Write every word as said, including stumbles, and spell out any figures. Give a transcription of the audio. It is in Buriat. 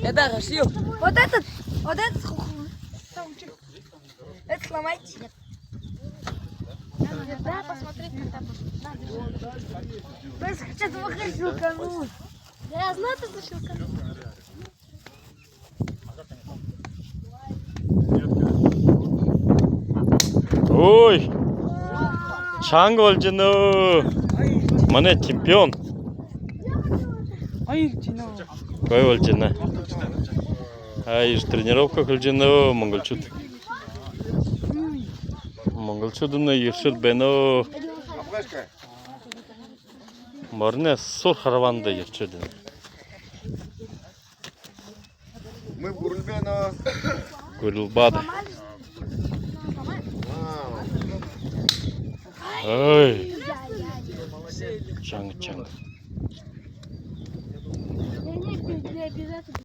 Это гашил. Вот этот, вот этот ху-, ху-, это сломайте. Да, посмотри, как там. Сейчас выхожу, кому. Да, я знаю, ты защелкал. Ой! Чанга болжо байна. Манай чемпион. Гоё болжо байна. Ай, ир тренировка эхилжэ байна, монголчууд. Монголчууд энэ ерэшээд байна. Морины асуур харбаанда ерэшээд байна. Мы гурилбана. Гурилбаад. Ой. Чанга, чанга.